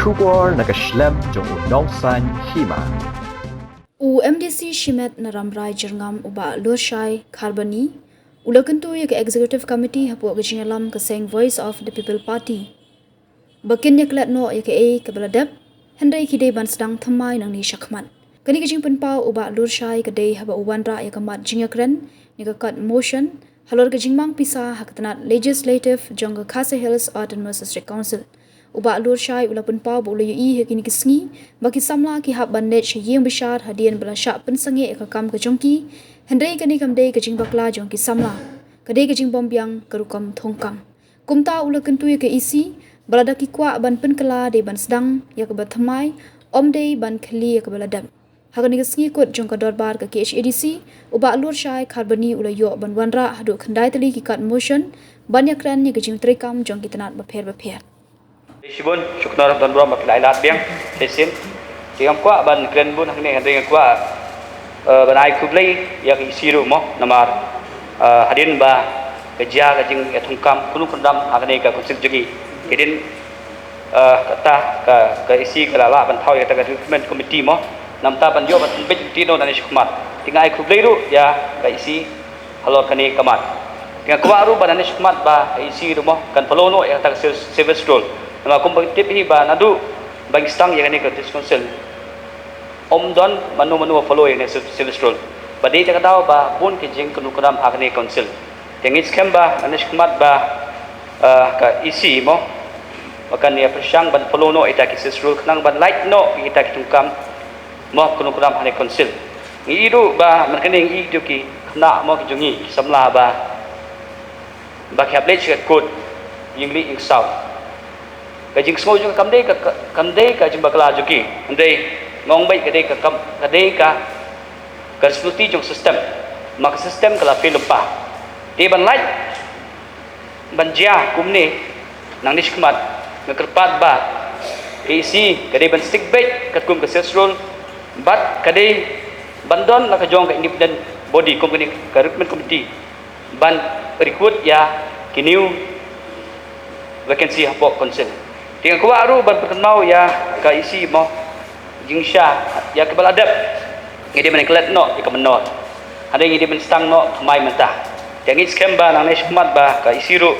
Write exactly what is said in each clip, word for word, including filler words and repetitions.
Khubor na ka shlem jong u nongsaiñ hima. U M D C Shimet na Rambrai Jyrngam u Bah Lurshai Kharbani u la kyntu ïa ka Executive Committee hapoh ka jingïalam ka seng Voice of the People Party ba kin ïaklet noh ïa kaei kaba la dep, hynrei ki dei ban sdang thymmai nangne shakhmat. Kane ka jingpynpaw u Bah Lurshai ka dei haba u wanrah ïa ka mat jingïakren ne ka cut motion halor ka jingmang pisa ha ka tnat legislative jong ka Khasi Hills Autonomous District Council. U Bah Lurshai u la pynpaw ba u la ïohi ha kine ki sngi ba ki samla ki hap ban leit sha ïing bishar hadien ba la shah pynsangeh ïa ka kam ka jong ki, hynrei kane kam dei ka jingbakla jong ki samla, ka dei ka jingbym biang ka rukom thungkam. Kumta u la kyntu ïa ka E C ba lada ki kwah ban pynkylla dei ban sdang ïa kaba thymmai, ym dei ban khylli ïa kaba la dep. Ha kane ka sngi kut jong ka dorbar ka K H A D C, u Bah Lurshai Kharbani u la ïoh ban wanrah haduh khyndai tylli ki cut motion ban ïakren ïa ka jingtreikam jong ki tnat bapher bapher. Shibun, shu kynnoh don burom ba phi la ai lad biang shisien. Te ngam kwah ban kren bun hangne, hynrei nga kwah, eh, ban ai khublei ïa ka E C ruh mo, namar, eh, hadien ba ka jia ka jingïathungkam kynduh kyndam ha kane ka council jong ngi. Hadien, eh, kata ka, ka E C ka la lah ban thaw ïa kata ka recruitment committee mo, namar ban ïoh ban pynbeit ti no nangne shakhmat. Te nga ai khublei ruh ïa ka E C halor kane ka mat. Te nga kwah ruh ba nangne shakhmat ba ka E C ruh mo kan follow noh ïa kata ka service, service rule. Namar kumba tip hi ba naduh ba ngi sdang ïa kane ka district council, ym don mano mano ba follow ïa kane ka service rule. Ba dei da ka daw ba bun ki jingkynduh kyndam ha kane ka council. Te ngi skhem ba nangne shakhmat ba, eh, ka E C mo ba kan ïa pyrshang ban follow noh ïa kita ki service rule khnang ban lait noh ïa kita ki thungkam mo kynduh kyndam ha kane ka council. Ngi i ruh ba man kane ngi i ruh ki khynnah mo ki jong ngi ki samla ba, ba ki hap leit sha ka kut ïing lih ïing ksaw. Ka jingsngew jong nga kam dei ka, ka, kam dei ka jingbakla jong ki. Hynrei nga ong beit ka dei ka kam, ka dei ka, ka responsibility jong system. Ma ka system ka la fail lypa. Te ban lait ban jia kumne nangne shakhmat, nga kyrpad ba ka E C ka dei ban stick beit katkum ka service rule bad ka dei ban don la ka jong ka independent body kum kane ka recruitment committee ban recruit ïa ki new vacancy hapoh council. Te nga kwah ruh ban pynkynmaw ïa ka E C mo, jingshisha ïa kaba la dep ngi dei ban klet noh ïa ka mynnor. Hadien ngi dei ban sdang noh thymmai mynta. Te ngi skhem ba nangne shakhmat ba ka E C ruh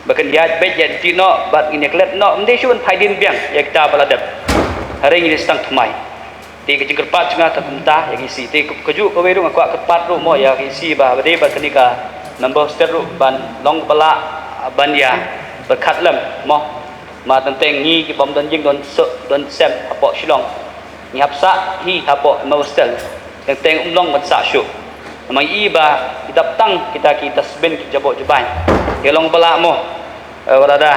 ba kan ïaid beit ïaid ti noh bad ngin ïa klet noh, ym dei shuh ban phai dien biang ïa kita ba la dep. Hadien ngi dei sdang thymmai. Te ka jingkyrpad jong nga ka kumta ïa ka E C. Te ka, kajuh kawei ruh nga kwah kyrpad ruh mo ïa ka E C ba, ba dei ba kane ka member hostel ruh ban long ba lah ban ïa pyrkhat lem mo. Ma teng teng ngi ki bym don ïing don suk don sem hapoh Shillong, ngi hap sah hi hapoh member hostel. Teng teng ym long ban sah shuh. Namar ngi i ba ki dap tang kita ki dustbin ki jaboh jubaiñ. Ki long ba lah mo. Eh, wat lada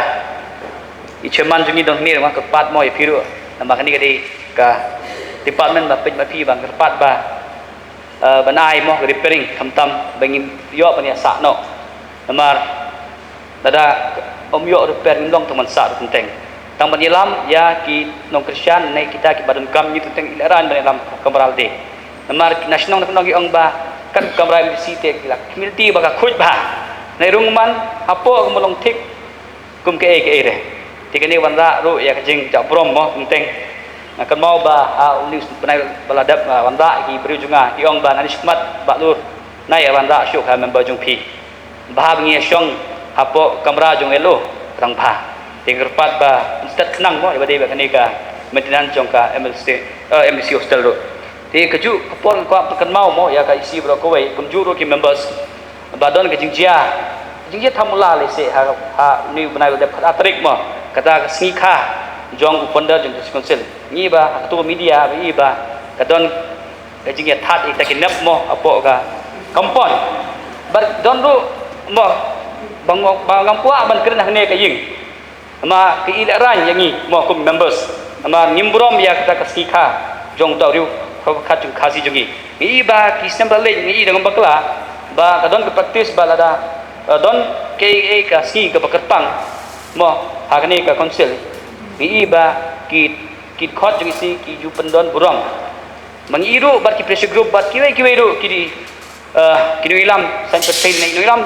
i chairman jong ngi don hangne, nga kyrpad mo ïa phi ruh. Namar kane ka dei ka department ba peit ma phi, ba nga kyrpad ba, eh, ban ai mo ka repairing khamtam ba ngin ïoh ban ïa sah noh. Namar lada ym ïoh repair ngim long tang ban sah ruh teng teng. Tang ban ïalam ïa ki nongkyrshan ne kita kiba donkam, ngi teng teng i lehrain ban ïalam kamra lade. Namar na shnong na shnong ki ong ba kat kamra M D C te ki la community ba ka khuid bha. Nai rung man hapoh ka mlong thik kum kaei kaei re. Te kane wanrah ruh ïa ka jingjah burom mo teng teng. Nga kynmaw ba ha u news bnai ba la dep, ah, wanrah ki briew jong nga ki ong ba nangne shakhmat Bah Lur, nai ïa wanrah shuh ka member jong phi. Bha ba ngi ïa shong hapoh kamra jong L O, rang bha. Te nga kyrpad ba instead khnang mo ïa ba dei ba kane ka maintenance jong ka M L C, eh, M D C hostel ruh. Te kajuh ka por nga kwah pynkynmaw mo ïa ka E C baroh kawei, kumjuh ruh ki members, ba don ka jingjia, jingjia thamula lehse ha, ha une u bnai ba la dep, khatar tarik mo, kata ka sngi kha jong u founder jong district council. Ngi ba ha kato media ba i ba ka don ka jingïathat ïa kita ki nep mo hapoh ka compound. Bad don ruh mo ba ngam, ba ngam kwah ban kren hangne ka ïing. Namar ka i lehrain ïa ngi mo kum members. Namar ngim burom ïa kata ka sngi kha jong uta u riew kha, kha jong Khasi jong ngi. Ngi i ba ki snem ba la leit ngi i da ngam bakla ba ka don ka practice ba lada, eh, don kaei kaei ka sngi kaba kyrpang mo ha kane ka council, ngi i ba ki, ki dkhot jong ngi shi ki ju pyndon burom. Ma ngi i ruh bad ki pressure group bad kiwei kiwei ruh ki dei, eh, ki nongïalam, saiñ pyrthei ne nongïalam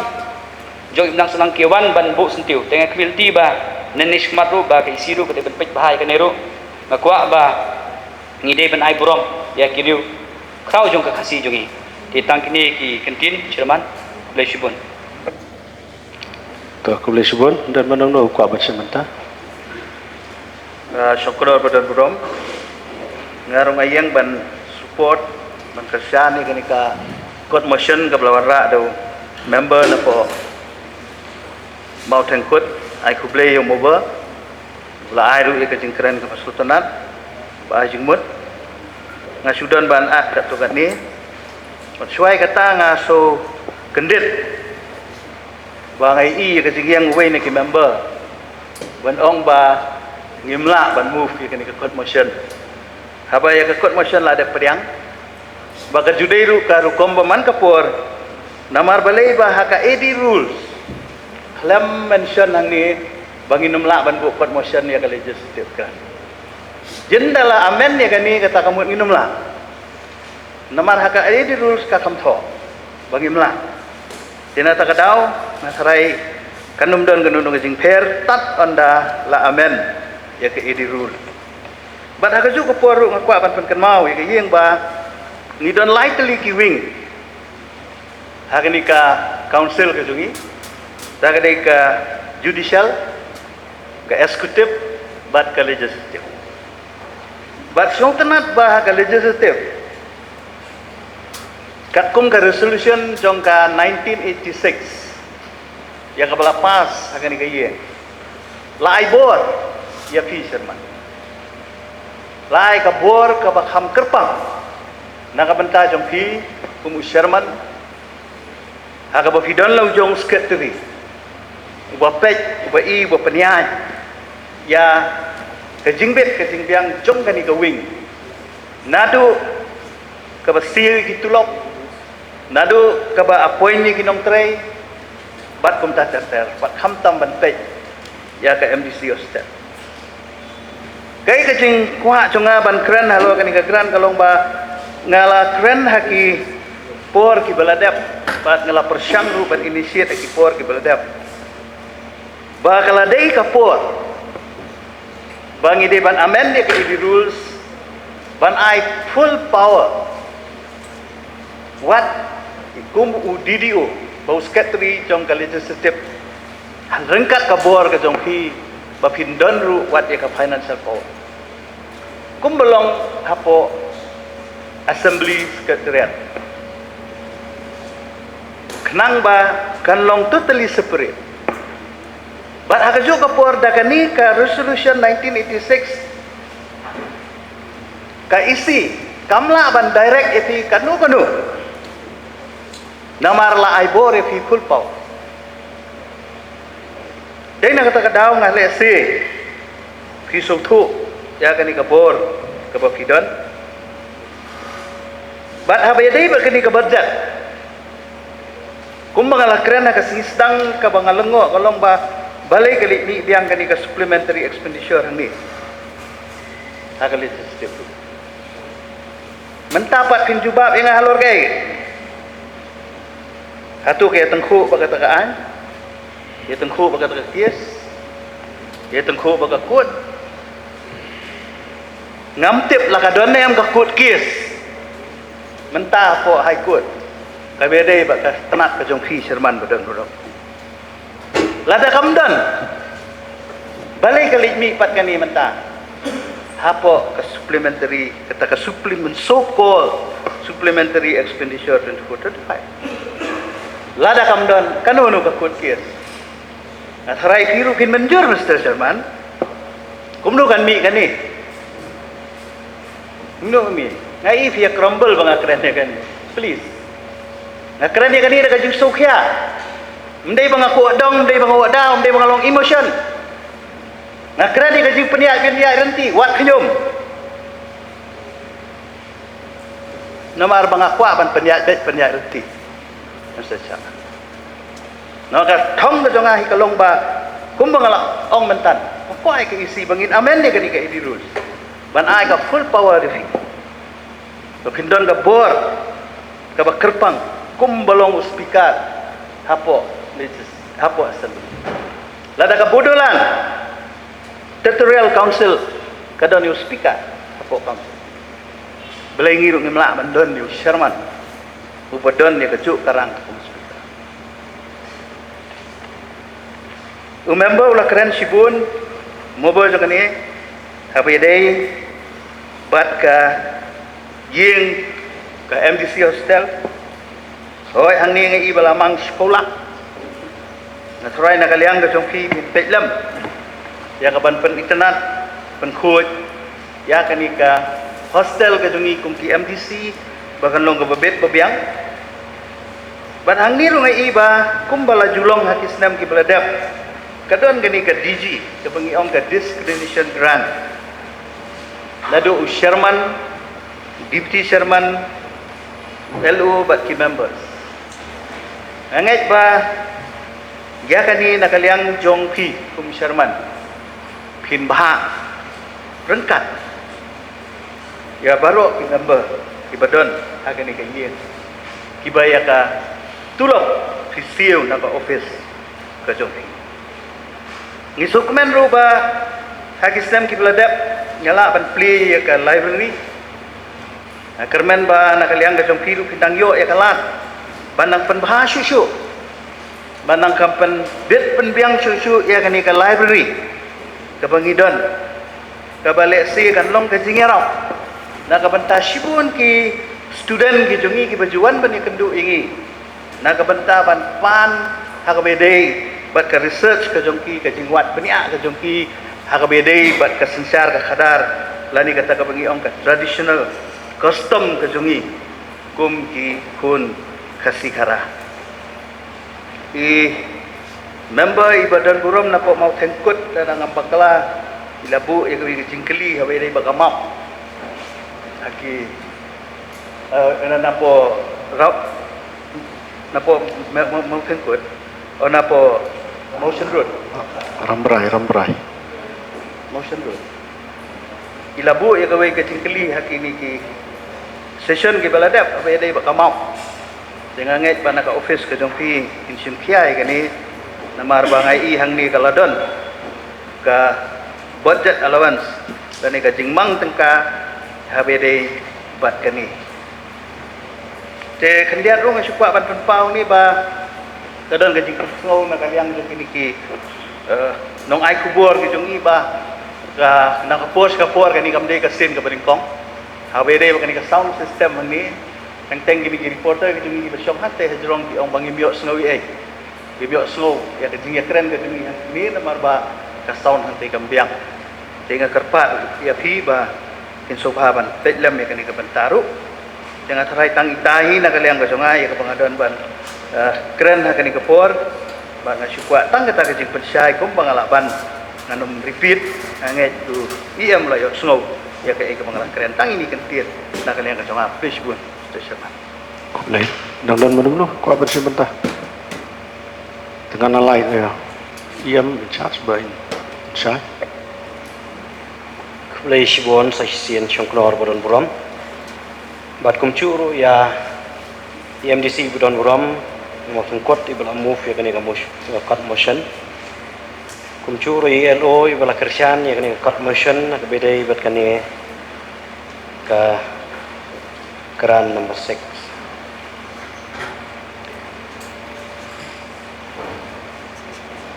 jong i bneng sahlang ki wan ban buh syntiew. Te nga kyrmen lynti ba Nane shmat ruh ba ka E C ruh ka dei ban peit bha ïa kane ruh. Nga kwah ba ngi dei ban ai burom ïa ki riew khraw jong ka Khasi jong ngi. Te tang kine ki kyntien, Chairman. Khublei shibun. To, khublei shibun. Don mano mano kwah ban shim bynta? Ah, shukor ba don burom. Nga ruh nga ïeng ban support, ban kyrshan ïa kane ka court motion kaba la wanrah da u member na pdeng Mawthengkut. Ai khublei ïa u mover. La ai ruh ïa ka jingkren kaba sngewtynnat, ba ai jingmut. Nga shu don ban ap katto katne. Bad shuwa ïa kata nga sngewkhia ba nga ïohi ïa ka jingïeng uwei na ki member ban ong ba ngim lah ban move ïa kane ka court motion. Haba ïa ka court motion la dep pdiang, ba ka ju dei ruh ka rukom ba man ka por. Namar balei? Ba ha ka A D rules khlem mention hangne ba ngin ym lah ban buh court motion ïa ka legislative grant. Ynda la amend ïa kane, kata ka mut ngin ym lah. Namar ha ka A D rules ka kham thoh ba ngim lah. Te na kata ka daw nga tharai kan ym don kano kano ka jingpher tad ynda la amend ïa ka A D rule. Bad ha kajuh ka por ruh nga kwah ban pynkynmaw ïa ka ïing ba ngi don lai tylli ki wing ha kane ka council ka jong ngi. Te ka dei ka judicial, ka executive bad ka legislative. Bad sngewtynnat ba ha ka legislative, katkum ka resolution jong ka nineteen eighty-six ïa kaba la pass ha kane ka ïing, la ai bor ïa phi Chairman. La ai ka bor kaba kham kyrpang na ka bynta jong phi kum u Chairman, ha kaba phi don la u jong u Secretary uba peit, uba i, uba pynïaid ïa ka jingbit ka jingbiang jong kane ka wing, naduh kaba siew ïa ki tulop, naduh kaba appoint ïa ki nongtrei, bad kumta ter ter, bad khamtam ban peit ïa ka M D C of State. Kaei ka jingkwah jong nga ban kren halor kane ka grant ka long ba nga la kren ha ki por kiba la dep, bad nga la pyrshang ruh ban initiate ha ki por kiba la dep, ba ka la dei ka por ba ngi dei ban amend ïa ka A D rules, ban ai full power, wat kum u D D O, ba u Secretary jong ka legislative, ryngkat ka bor ka jong phi, ba phin don ruh wat ïa ka financial power, kumba long hapoh Assembly Secretariat, khnang ba kan long totally separate. Bad ha kajuh ka por, da kane ka resolution nineteen eighty-six, ka E C kam lah ban direct ïa phi kano kano, namar la ai bor ïa phi full power. Dei na kata ka daw nga leh se phi sngewthuh ïa kane ka bor kaba phi don. Bad haba ïadei bad kane ka budget, kumba nga la kren ha ka sngi sdang, kaba nga lyngngoh ka long ba balei ka leit mih biang kane ka supplementary expenditure hangne ha ka legislative. Mynta pat phin jubab ïa nga halor kaei? Hato ka ïatyngkhuh bad kata ka aiñ? Ïatyngkhuh bad kata ka case? Ïatyngkhuh bad ka court? Ngam tip la ka don ne em ka court case mynta hapoh High Court, kaba ïadei bad ka tnat ka jong phi Chairman ba don hurop. Lada kam don, balei ka leit mih pat kane mynta hapoh ka supplementary, kata ka supplement, so called supplementary expenditure twenty-four twenty-five? Lada kam don, kano kano ka court case? Nga tharai phi ruh phin mynjur, Mister Chairman. Kumno kan mih kane? Kumno kan mih? Nga i phi ïa crumble ba nga kren ïa kane. Please. Nga kren ïa kane da ka jingsngewkhia. Ym dei ba nga kwah dong, ym dei ba nga wad, ym dei ba nga long emotion. Nga kren ïa ka jingpynïaid, pynïaid lynti, wat khñium. Namar ba nga kwah ban pynïaid beit, pynïaid lynti. Nga sa shah. Nga, ka thong ka jong nga hi ka long ba, kumba nga la ong mynta, nga kwah ïa ka E C ba ngin amend ïa kane ka A D rules ban ai ka full power ïa phi, ba phin don ka bor kaba kyrpang kumba long u speaker hapoh legis-, hapoh assembly. Lada ka Bodoland Territorial Council ka don ïa u speaker hapoh council. Balei ngi ruh ngim lah ban don ïa u chairman uba don ïa ka juk ka rang kum speaker? U member u la kren shibun, member jong kane, haba ïadei bad ka ïing ka M D C hostel. Hooid, hangne nga i ba la mang shiphew lak. Nga tharai na ka liang ka jong phi phin peit lem ïa ka ban pynitynnad, pynkhuid ïa kane ka hostel ka jong ngi kum ki M D C ba kan long kaba bit ba biang. Bad hangne ruh nga i ba kumba la ju long ha ki snem kiba la dep, ka don kane ka D G, kaba ngi ong ka discrimination grant, naduh u chairman, deputy chairman, L O bad ki members. Nga ngeit ba ïa kane na ka liang jong phi kum chairman, phin bha ryngkat ïa baroh ki member kiba don ha kane ka ïing, kiba ïa ka tulop phi siew na ka office ka jong phi. Ngi sngewkmen ruh ba ha ki snem kiba la dep nga lah ban plie ïa ka library. Nga kyrmen ba na ka liang ka jong phi ruh phin dang ïoh ïa ka lad ban nang pynbha shuh shuh, ban nang kam pynbit pynbiang shuh shuh ïa kane ka library kaba ngi don, kaba lehse kan long ka jingïarap na ka bynta shibun ki student ki jong ngi kiba ju wan ban ïakynduh ïa ngi, na ka bynta ban pan ha kaba ïadei bad ka research ka jong ki, ka jingwad bniah ka jong ki ha kaba ïadei bad ka synshar ka khadar, lane kata kaba ngi ong ka traditional custom ka jong ngi kum ki khun Khasi Khara. I member iba don burom napoh Mawthengkut, lada ngam bakla, i la buh ïa kawei ka jingkylli haba ïadei bad ka map. Ha ki, eh, na, napoh Raw-, napoh Me-, Me-, Mawthengkut, o napoh Mawshynrut. Rambrai, Rambrai. Mawshynrut. I la buh ïa kawei ka jingkylli ha kine ki session kiba la dep haba ïadei bad ka map. Te nga ngeit ba na ka office ka jong phi kin shim khia ïa kane, namar ba nga i hangne ka la don ka budget allowance lane ka jingmang tyngka haba ïadei bad kane. Te khyndiat ruh nga shu kwah ban pynpaw ne ba ka don ka jingpynsngew na ka liang jong kine ki, eh, nongai khubor ki jong ngi ba ka, na ka por sha ka por kane kam dei ka sien kaba nyngkong. Haba ïadei bad kane ka sound system hangne, teng teng kine ki reporter ki jong ngi ba shong hangtei hajrong ki ong ba ngim ïohsngew ei ei. Ngim ïohsngew ïa ka jingïakren ka jong ngi hangne namar ba ka sound hangtei kam biang. Te nga kyrpad ïa phi ba kin sngewbha ban peit lem ïa kane ka bynta ruh. Te nga tharai tang ita hi na ka liang ka jong nga ïa kaba nga don ban, eh, kren ha kane ka por. Bad nga shu kwah tang kata ka jingpynshai kumba nga lah ban, ngan ym repeat, nga ngeit u E M u la ïohsngew ïa kaei kaba nga la kren. Tang ine i kyntien na ka liang ka jong nga. Phi shibun, Mister Chairman. Khublei. Dang don mano mano kwah ban shim bynta? Te ngan ai ïa E M in charge ba in shai. Khublei shibun sa shisien Shongknor ba don burom. Bad kumjuh ruh ïa E M D C ba don burom, Mawthengkut iba la move ïa kane ka motion, ka court motion. Kumjuh ruh ïa i L O iba la kyrshan ïa kane ka court motion, kaba ïadei bad kane ka grant number six.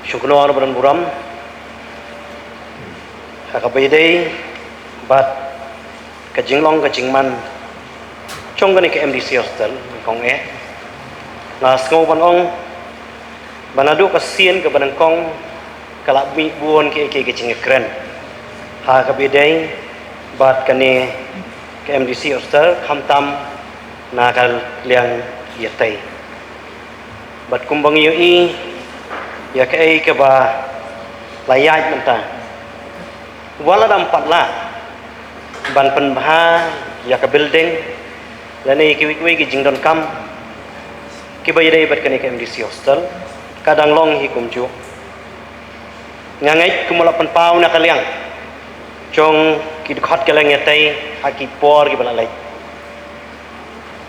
Shongknor ba don burom, ha kaba ïadei bad ka jinglong ka jingman jong kane ka M D C hostel, kong eh, nga sngew ban ong ba naduh ka sien kaba nyngkong ka la mih bun kiei kiei ki jingïakren ha kaba ïadei bad kane ka M D C hostel, khamtam na ka liang ïatei. Bad kumba ngi ïohi ïa kaei kaba la ïaid mynta, wat la dang pat lah ban pynbha ïa ka building lane ïa kiwei kiwei ki jingdonkam kiba ïadei bad kane ka M D C hostel, ka dang long hi kumjuh. Nga ngeit kumba la pynpaw na ka liang jong ki dkhot ka liang ïatei ha ki por kiba la leit,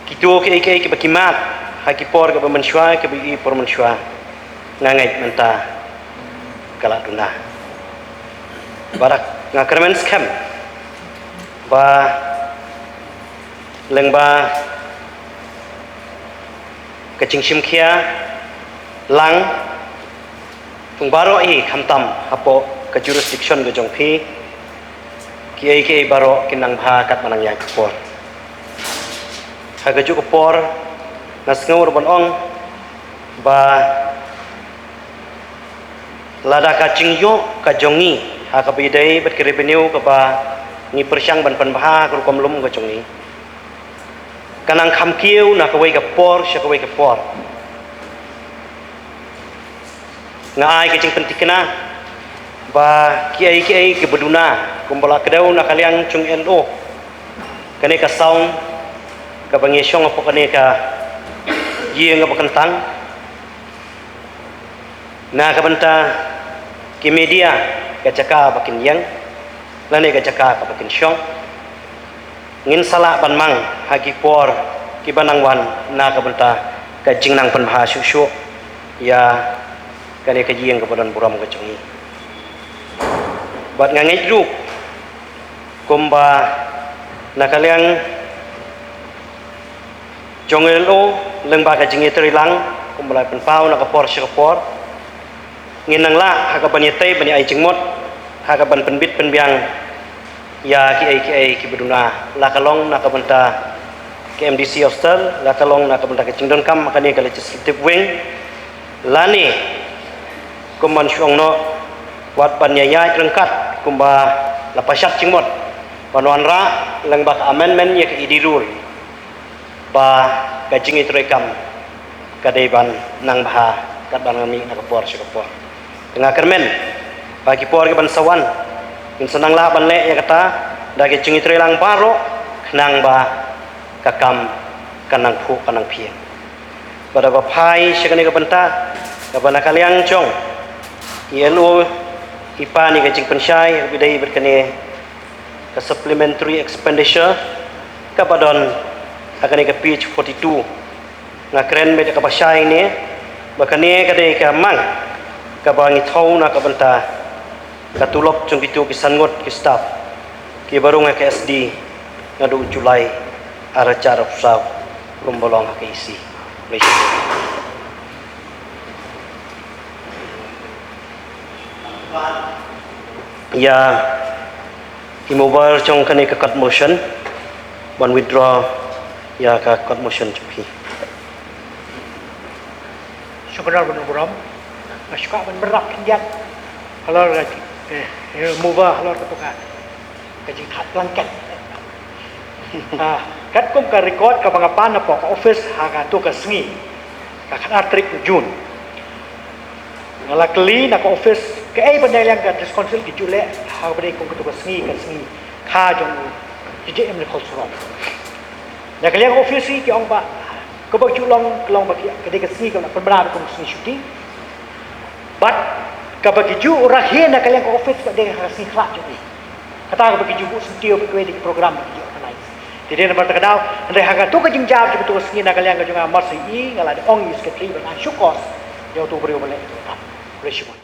kito kiei kiei kiba ki mad ha ki por kaba mynshuwa, kiba i por mynshuwa, nga ngeit mynta ka la duna. Barak nga kyrmen skhem ba lyngba ka jingshim khia lang pung baroh hi khamtam hapoh ka jurisdiction ka jong phi, kiei kiei baroh kin nang bha kat ba nang ïaid ka por. Ha ka juh ka por nga sngew ruh ban ong ba lada ka jingïoh ka jong ngi ha kaba ïadei bad ka revenue kaba ngi pyrshang ban pynbha ha ka rukom lum ka jong ngi, ka nang kham kiew na kawei ka por sha kawei ka por. Nga ai ka jingpyntikna ba kiei kiei kiba duna kumba la kdew na ka liang jong L O, kane ka sound kaba ngi shong hapoh kane ka ïing kaba kyntang, na ka bynta ki media ka jaka ba kin ïeng lane ka jaka kaba kin shong, ngin sa lah ban mang ha ki por kiba nang wan na ka bynta ka jingnang pynbha shuh shuh ïa kane ka ïing kaba don burom ka jong ngi. Bad nga ngeit ruh kumba na ka liang jong L O lyngba ka jingïatreilang kumba la pynpaw na ka por sha ka por, ngin nang lah ha kaban ïatei ban ïa ai jingmut, ha kaban pynbit pynbiang ïa kiei kiei kiba duna, la ka long na ka bynta ka M D C hostel, la ka long na ka bynta ka jingdonkam ha kane ka legislative wing, lane kumban shu ong noh wat ban ïa ïaid ryngkat kumba la pashat jingmut ban wanrah lyngba ka amendment ïa ka E D rule, ba ka jingïatreikam ka dei ban nang bha kat ban nang mih na ka por sha ka por. Te nga kyrmen ba ki por kiban sa wan ngin sa nang lah ban leh ïa kata da ka jingïatreilang baroh khnang ba ka kam ka nang phuh ka nang phieng. Bad haba phai sha kane ka bynta kaba na ka liang jong i L O i pan ïa ka jingpynshai kaba dei bad kane ka supplementary expenditure kaba don ha kane ka page forty-two. Nga kren beit ïa kaba shai ne ba kane ka dei ka mang kaba ngi thew na ka bynta ka tulop jong kito ki san ngut ki staff kiba rung ha ka S D naduh July ar hajar arphew saw, kumba long ha ka E C. Ïa i mover jong kane ka court motion ban withdraw ïa ka court motion jong phi. Shukor ban burom. Nga shu kwah ban bynrap khyndiat halor ka, eh, eh, mover halor ka tu ka, ka jingthad blanket. Ah, katkum ka record kaba nga pan hapoh ka office ha kato ka sngi ka khatar tarik u June. Nga la kylli na ka office kaei ba na ka liang ka District Council ki ju leh ha kaba dei kum kato ka sngi, ka sngi kha jong u J J M Ringkhorsyrong. Na ka liang ka office ki ong ba kaba ju long ka long ba ki, ka dei ka sngi kaba la pynbna kum ka sngi shuti. Bad kaba ki ju rakhe na ka liang ka office ka dei ka sngi khlad jong i. Kata kaba ki ju buh syntiew ba kiwei de ki program ba ki ju organize. Te dei namar kata ka daw, hynrei ha kato ka jingjia jong kato ka sngi na ka liang ka jong nga mar sha i, nga la ong i secretary ba ngan shu kos ïa uto u briew ba leh ïa kato ka kam. Khublei shibun.